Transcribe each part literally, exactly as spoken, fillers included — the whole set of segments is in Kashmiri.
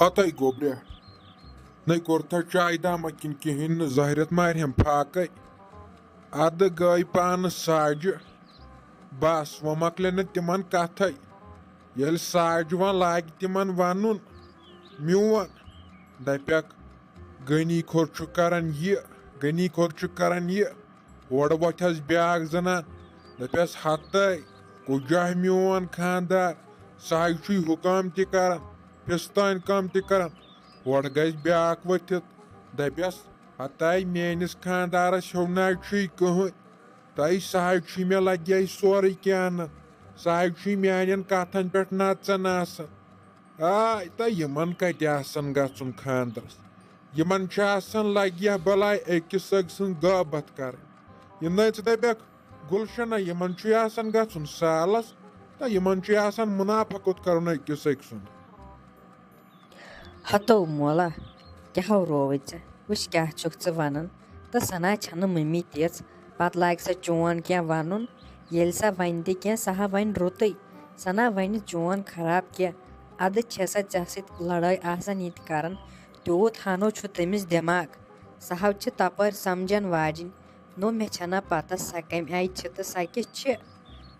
ہتَے گوٚبریا، نَے کوٚرتھا چایہِ دامہ کِنہٕ کِہیٖنۍ نہٕ، زہرٮ۪تھ مارِ ہٮ۪م فاقَے۔ اَدٕ گٔے پانہٕ ساجہِ۔ بس، وۄنۍ مۄکلے نہٕ تِمن کتھے۔ ییٚلہِ ساجہِ وۄنۍ لاگہِ تِمن ونُن میون، دپٮ۪کھ، "غنی کھوٚر چھُ کران یہِ، غنی کھوٚر چھُ کران یہِ۔" اورٕ وۄتھٮ۪س بیٛاکھ زنان، دپٮ۪س، "ہتَے، کُجاہ میون خاندار؟ سُہ ہاے چھُے حُکام تہِ کران، پِستٲنۍ کٲم تہِ کران۔" اورٕ گژھِ بیٛاکھ ؤتھِتھ، دپٮ۪س، "ہتَے، میٲنِس خاندارس ہیوٚو نہ چھُے کٕہٕنۍ۔ تۄہہِ سُہ ہاے چھُے مےٚ لگے سورُے کینٛہہ انان، سُہ ہاے چھُے میانٮ۪ن کتھن پٮ۪ٹھ نژان آسان۔" آے، تہٕ یِمن کتہِ آسان گژھُن خاندرس؟ یِمن چھِ آسان لگہِ بلاے أکِس أکۍ سٕنٛز غٲبت کرٕنۍ۔ یِم نَے ژٕ دپکھ، گُلشنہ، یِمن چھُے آسان گژھُن سالس، تہٕ یِمن چھُے آسان منافقت کرُن أکِس أکۍ سُنٛد۔ ہتو مولا، کیٛاہ رووُے ژےٚ؟ وٕچھ کیٛاہ چھُکھ ژٕ ونان؟ تہٕ سنا چھنہٕ مٔمی تِژھ، پتہٕ لاگہِ سۄ چون کینٛہہ ونُن۔ ییٚلہِ سۄ ونہِ تہِ کینٛہہ، سۄ ہا ونہِ رُتُے۔ سنا ونہِ چون خراب کینٛہہ۔ ادٕ چھےٚ سۄ ژےٚ سۭتۍ لڑٲے آسان ییٚتہِ کران، تیوٗت ہنو چھُ تٔمِس دٮ۪ماغ۔ سۄ ہا چھِ تپٲرۍ سمجھن واجِنۍ۔ نو، مےٚ چھنہ پتہ سۄ کمہِ آیہِ چھِ تہٕ سۄ کِژھ چھِ۔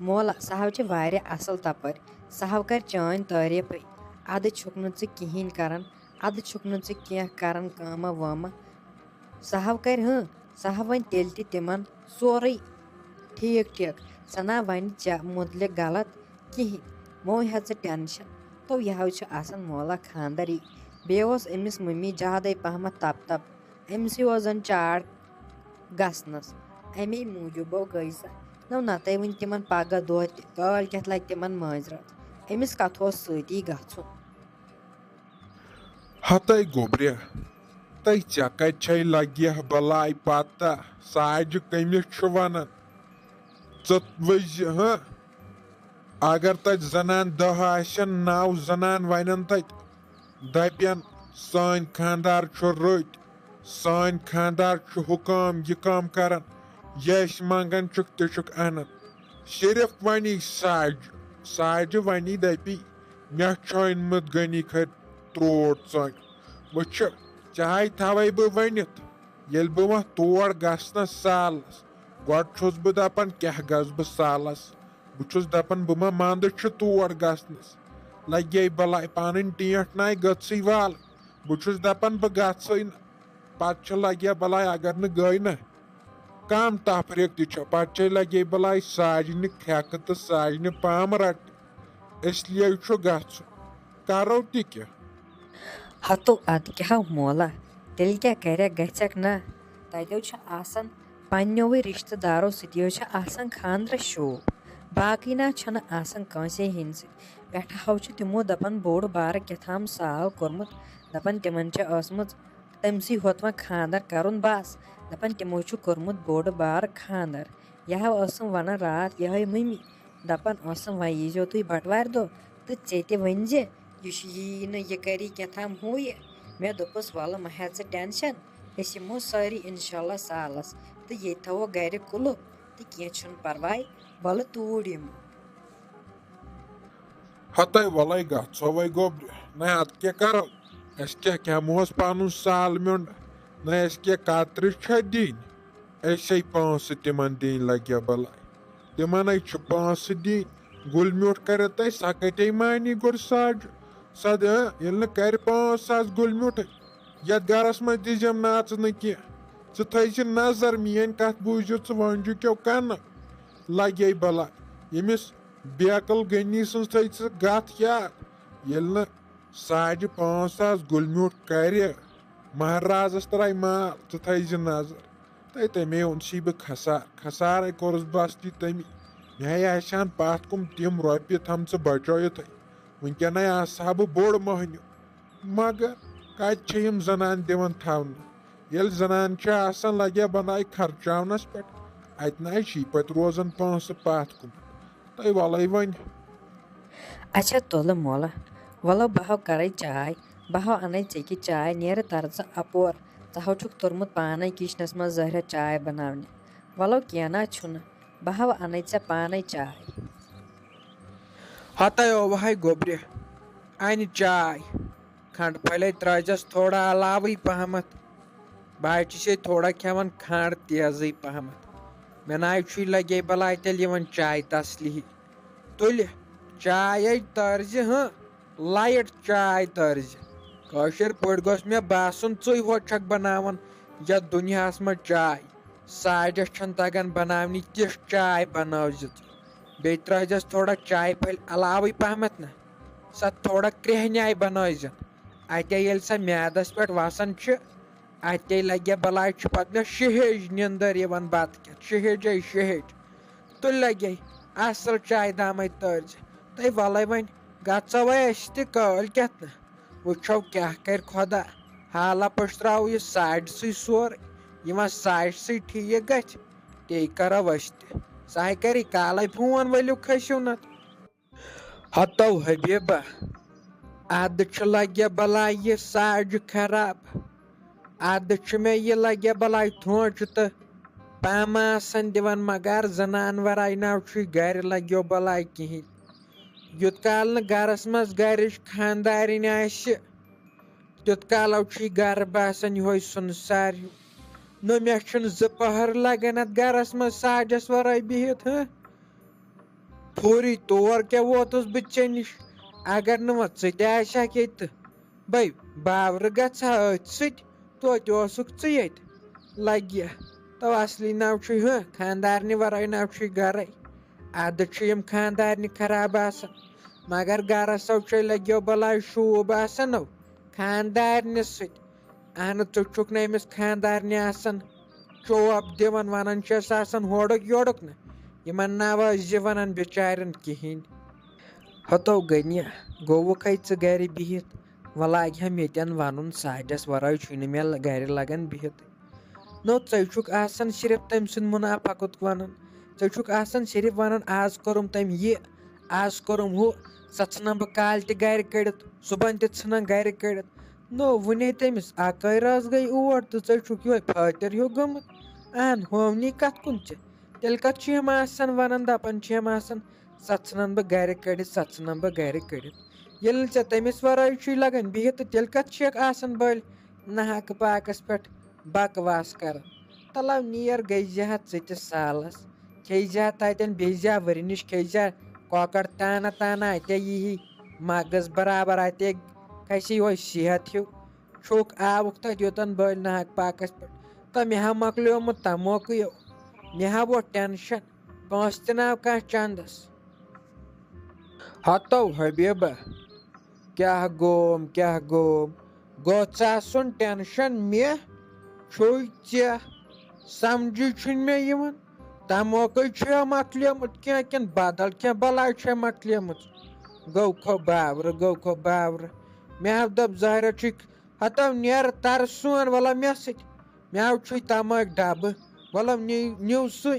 مولا، سۄ ہا چھِ واریاہ اصل تپٲرۍ۔ سۄ ہا کرِ چٲنۍ تعریفٕے۔ ادٕ چھُکھ نہٕ ژٕ کِہیٖنۍ کران۔ ادٕ چھُکھ نہٕ ژٕ کینٛہہ کران کٲمہ وٲمہ۔ سۄ ہا کرِ، ہٕں، سۄ ہا ونہِ تیٚلہِ تہِ تِمن سورُے۔ ٹھیٖک، ٹھیٖک۔ سۄ نا ونہِ ژےٚ مُتعلق غلط کِہیٖنۍ۔ مو ہیٚہ ژٕ ٹینشن۔ تو یہِ ہا چھُ آسان مولا خاندر یی۔ بیٚیہِ اوس أمِس مٔمی زیادَے پہمتھ تپ تپ۔ أمِسٕے اوس زن چاڑ گژھنس۔ اَمے موٗجوٗب گٔے سۄ۔ نو نتہٕ وٕنہِ تِمن پگاہ دۄہ تہِ، کٲلۍ کٮ۪تھ لگہِ تِمن مٲنٛزِ رٲژ۔ أمِس کتھ اوس سۭتی گژھُن؟ ہتَے گوٚبریا، تَے ژےٚ کَتہِ چھَے لَگہِ بَلاے پَتہ، ساجہِ کٔمِس چھُ وَنان؟ ژٕ وٕچھ زِ، ہہ، اگر تَتہِ زَنان دَہ آسن، نَو زَنان وَنن تَتہِ، دَپن، "سٲنۍ خاندار چھُ رٔتۍ، سٲنۍ خاندار چھُ ہُکام یہِ کٲم کران، یہِ أسۍ منٛگان چھُکھ تہِ چھُکھ اَنان۔" صرف وَنی ساجہِ، ساجہِ وَنی دَپی، "مےٚ چھُ أنمُت غنی کھرِ تروٹ ژٲنٛگۍ۔ وٕچھِ، ژےٚ ہاے تھاوَے بہٕ ؤنِتھ، ییٚلہِ بہٕ وۄنۍ تور گژھنَس سالَس، گۄڈٕ چھُس بہٕ دَپان، کیٛاہ گژھٕ بہٕ سالَس؟ بہٕ چھُس دَپان، بہٕ ما منٛدٕ چھُ تور گژھنَس؟ لَگے بَلاے پَنٕنۍ ٹینٛٹھ نَے گٔژھٕے والٕنۍ۔ بہٕ چھُس دَپان، بہٕ گژھٕے نہٕ۔" پَتہٕ چھِ لَگے بَلاے، اگر نہٕ گٔے نہ، کم تفریق تہِ چھُ۔ پتہٕ چھے لگے بلاے سارنٕے کھرٛٮ۪کہٕ تہٕ سارنٕے پامہٕ رٹنہِ۔ اس لیے چھُ گژھُن۔ کرو تہِ کیٛاہ؟ ہتو ادٕ کیٛاہ مولا، تیٚلہِ کیٛاہ کرٮ۪کھ، گژھٮ۪کھ نا؟ تتیو چھُ آسان پننیوٕے رشتہٕ دارو سۭتۍ یو چھُ آسان خاندرس شوٗب۔ باقٕے نا چھُنہٕ آسان کٲنٛسے ہٕنٛدۍ سۭتۍ۔ پٮ۪ٹھٕ ہاو چھُ تِمو دپان بوٚڑ بارٕ کیٛاہ تام سال کوٚرمُت۔ دپان تِمن چھِ ٲسمٕژ تٔمسٕے ہوت وۄنۍ خاندر کرُن بس۔ دپان تِمو چھُ کوٚرمُت بوٚڑ بارٕ خاندر۔ یہِ ہا ٲسٕم ونان راتھ یِہوٚے مٔمی۔ دپان ٲسٕم، "وۄنۍ ییٖزیو تُہۍ بٹوارِ دۄہ تہٕ ژےٚ تہِ ؤنۍزِ، یہِ چھُ یی نہٕ، یہِ کری کیٛاہ تام ہُہ یہِ۔" مےٚ دوٚپُس، "وَلہٕ مہ ہےٚ ژٕ ٹٮ۪نشن، أسۍ یِمو سٲری انشاءاللہ سالس تہٕ ییٚتہِ تھاوو گرِ کُلُف تہٕ کینٛہہ چھُنہٕ پرواے، وَلہٕ توٗرۍ یِمو۔" ہتَے وَلَے گژھو وَے گوٚبرِ، نَے اَدٕ کیٛاہ کَرو؟ اَسہِ کیٛاہ کھٮ۪مہوس پَنُن سال میوٚنٛڈ؟ نَے اَسہِ کیٛاہ کَترِ چھےٚ دِنۍ؟ اَسے پونٛسہٕ تِمَن دِنۍ لَگہِ بَلاے۔ تِمَنے چھِ پونٛسہٕ دِنۍ۔ گُلۍ میوٚٹھ کَرِ تۄہہِ، سۄ کَتے مانی گۄڈٕ ساڑِ؟ سۄ دِ، ہاں، ییٚلہِ نہٕ کَرِ پانٛژھ ساس گُلۍ میوٚٹھٕے، یَتھ گَرَس منٛز دِژٮ۪م نہٕ اَژنہٕ کینٛہہ۔ ژٕ تھٲیزِ نظر، میٛٲنۍ کَتھ بوٗزِو ژٕ وٲنٛجو کیو کَنہٕ۔ لَگے بَلاے۔ ییٚمِس بیکل غنی سٕنٛز تھٲے ژٕ گتھ یاد، ییٚلہِ نہٕ ساڑِ پانٛژھ ساس گُلۍ میوٗٹھ کرِ، مہرازس تراوِ مال، ژٕ تھٲیزِ نظر۔ تہٕ تٔمے اوٚن سی بہٕ خسار، خسارے کوٚرُس بس تہِ تٔمی۔ مےٚ آسہِ ہن پتھ کُن تِم رۄپیہِ تھمژٕ بچٲیِتھٕے، وٕنکیٚنَے آسہٕ ہا بہٕ بوٚڑ مٔہنیوٗ۔ مگر کتہِ چھِ یِم زنانہٕ دِوان تھاونہٕ؟ ییٚلہِ زنانہٕ چھِ آسان لگیا بنایہِ خرچاونس پٮ۪ٹھ، اتہِ نہ چھِ پتہٕ روزان پونٛسہٕ پتھ کُن۔ تہٕ وَلَے وۄنۍ۔ اچھا تُلہٕ مۄلہٕ، وَلہٕ بہٕ ہاو کَرَے چاے، بہٕ ہاو اَنَے ژےٚ کہِ چاے، نیرٕ تَر ژٕ اَپور، ژٕ ہاو چھُکھ توٚرمُت پانَے کِچنَس منٛز زہرٮ۪تھ چاے بَناونہِ۔ وَلہٕ کینٛہہ نہ چھُنہٕ، بہٕ ہاو اَنَے ژےٚ پانَے چاے۔ ہَتَے اوٚوہَے گوٚبرِ، اَنہِ چاے۔ کھنٛڈ پھٔلۍ ترٲیزٮ۪س تھوڑا علاوٕے پہمتھ۔ بہٕ حظ چھُسے تھوڑا کھٮ۪وان کھنٛڈ تیزٕے پہمتھ۔ مےٚ نہ حظ چھُے لگے بلاے تیٚلہِ یِوان چاے تسلی۔ تُلہِ چاے ہے تٲرزِ، ہٕنٛہ، لایٹ چاے تٲرزِ۔ کٲشِر پٲٹھۍ گوٚژھ مےٚ باسُن، ژٕے ہوت چھکھ بناوان یتھ دُنیاہس منٛز چاے۔ ساجس چھنہٕ تگان بناونہِ، تِژھ چاے بنٲوزِ ژٕ۔ بیٚیہِ ترٲیزٮ۪س تھوڑا چاے پھٔلۍ علاوٕے پہمتھ نہ، سۄ تھوڑا کرٛہنیٛاے بنٲوزٮ۪ن۔ اتے ییٚلہِ سۄ میادس پٮ۪ٹھ وسان چھِ، اتے لگہِ بلاے چھِ پتہٕ مےٚ شِہِج نِندٕر یِوان بتہٕ کھٮ۪تھ، شِہِجے شِہِج۔ تُلہِ لگے اصل چاے دامے تٲرزِ۔ تہٕ ولے وۄنۍ گژھو أسۍ تہِ کٲلۍ کٮ۪تھ نہ، وٕچھو کیٛاہ کرِ خۄدا۔ حالا پٔشراوو یہِ ساجسٕے سورُے، یہِ وۄنۍ ساجسٕے ٹھیٖک گژھِ، تی کرو أسۍ تہِ۔ سۄ ہے کرِ کالے فون، ؤلِو کھٔسِو نتہٕ۔ ہتو حبیبہ، ادٕ چھُ لگہِ بلاے یہِ ساجہِ خراب۔ ادٕ چھُ مےٚ یہِ لگہِ بلاے تھونٛچ تہٕ پامہٕ آسان دِوان، مگر زنان ورٲے نہ چھُے گرِ لگیو بلاے کِہینۍ۔ یوت کال نہٕ گرس منٛز گرِچ خاندارِنۍ آسہِ، تیوت کالو چھُے گرٕ باسان یِہوے سُنسار ہیوٗ۔ نہ مےٚ چھُنہٕ زٕ پہر لگان اتھ گرس منٛز ساجس ورٲے بِہِتھ، ہہ؟ فوری طور کیٛاہ ووتُس بہٕ ژےٚ نِش؟ اگر نہٕ وۄنۍ ژٕ تہِ آسہِ ہکھ ییٚتہِ تہٕ بے باورٕ گژھٕ ہا أتھۍ سۭتۍ، توتہِ اوسُکھ ژٕ ییٚتہِ۔ لگہِ تو اصلی نو چھُے، ہہ، خاندارنہِ ورٲے نو چھُے گرے۔ ادٕ چھِ یِم خاندارنہِ خراب آسان، مگر گرس سو چھے لگیو بلاے شوٗب آسان نو خاندارنہِ سۭتۍ۔ اہنہٕ، ژٕ چھُکھ نہٕ أمِس خاندارنہِ آسان چوب دِوان، ونان چھس آسان ہورُک یورُک نہٕ، یِمن نہ ٲسۍ زِ ونان بِچارٮ۪ن کِہینۍ۔ ہتو غنیہ، گوٚوُکھے ژٕ گرِ بِہِتھ، وۄنۍ لاگہِ ہم ییٚتٮ۪ن ونُن، ساجس ورٲے چھُے نہٕ مےٚ گرِ لگان بِہِتھ۔ نو، ژے چھُکھ آسان صرف تٔمۍ سُنٛد منافع کُت ونان، ژے چھُکھ آسان صرف ونان، آز کوٚرُم تٔمۍ یہِ، آز کوٚرُم ہُہ، سۄ ژھٕنان بہٕ کالہِ تہِ گرِ کٔڑِتھ، صُبحن تہِ ژھٕنان گرِ کٔڑِتھ۔ نو، وُنے تٔمِس اکٲے رٲژ گٔے اور تہٕ ژے چھُکھ یِہوٚے پھٲتِر ہیوٗ گوٚمُت۔ اہن، ہوونی کتھ کُن چھِ؟ تیٚلہِ کتھ چھِ یِم آسان ونان، دپان چھِ یِم آسان، سۄ ژھٕنان بہٕ گرِ کٔڑِتھ، سۄ ژھٕنان بہٕ گرِ کٔڑِتھ۔ ییٚلہِ نہٕ ژےٚ تٔمِس ورٲے چھُے لگان بِہِتھ، تہٕ تیٚلہِ کتھ چھِکھ آسان بٔلۍ ناحق پاکس پٮ۪ٹھ بکواس کران؟ تلو نیر، گٔے زِ ہا ژٕ تہِ سالس، کھیٚیہِ زِ ہا تتٮ۪ن، بیٚیہِ زِ ہا ؤرِ نِش کھیٚیہِ زِ ہا کۄکر تانہ تانہ، اتے یی ہی مغز برابر، اتے کھسہِ یِہوے صحت ہیوٗ۔ چھُکھ آوُکھ تتہِ یوٚتن بٔلۍ ناحق پاکس پٮ۪ٹھ۔ تہٕ مےٚ ہا مۄکلیومُت تموکُے، مےٚ ہا ووت ٹینشن، کٲنٛسہِ تہِ ناو کانٛہہ چندس۔ ہتو حبیبہ، کیٛاہ گوم، کیٛاہ گوم؟ گوٚژھ آسُن ٹینشن مےٚ، چھُے ژےٚ سمجھی چھُنہٕ مےٚ یِوان۔ تموکُے چھُیا مۄکلیومُت کینٛہہ کِنہٕ بدل کینٛہہ بلاے چھےٚ مۄکلیمٕژ؟ گوٚو کھو باورٕ، گوٚو کھو باورٕ۔ مےٚ ہا دوٚپ ظٲہرہ چھُے، ہتو نیر ترسون ولا مےٚ سۭتۍ۔ مےٚ ہا چھُے تمٲکۍ ڈبہٕ، ولا نی-، نِو سُے۔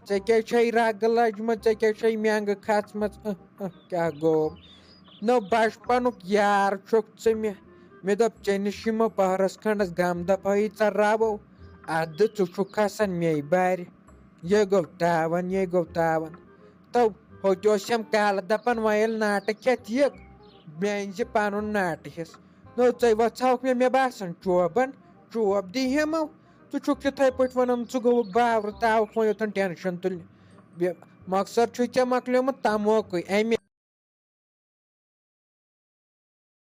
ژےٚ کیٛاہ چھے رگہٕ لجمٕژ، ژےٚ کیٛاہ چھے مٮ۪نٛگہٕ کھژمٕژ؟ اہ، اہ، کیٛاہ گوٚو؟ نو بچپنُک یار چھُکھ ژٕ مےٚ۔ مےٚ دوٚپ ژےٚ نِش یِمو پہرس کھنڈس غم دفٲیی ژراوو، ادٕ ژٕ چھُکھ کھسان مے بارِ۔ یے گوٚو تاوان، یے گوٚو تاوان۔ تو ہوٚتہِ اوس یِم کالہٕ دپان، وۄنۍ ییٚلہِ ناٹہٕ کھٮ۪تھ یِکھ، مےٚ أنۍ زِ پنُن ناٹہٕ حصہٕ۔ نو ژے وۄژھاوکھ مےٚ، مےٚ باسان چوبن، چوب دی ہٮ۪مو۔ ژٕ چھُکھ یِتھے پٲٹھۍ ونان، ژٕ گوٚوُکھ باورٕ تاوُکھ وۄنۍ یوٚتن ٹینشن تُلنہِ۔ بے-، مقصد چھُے ژےٚ مۄکلیومُت تموکُے، امے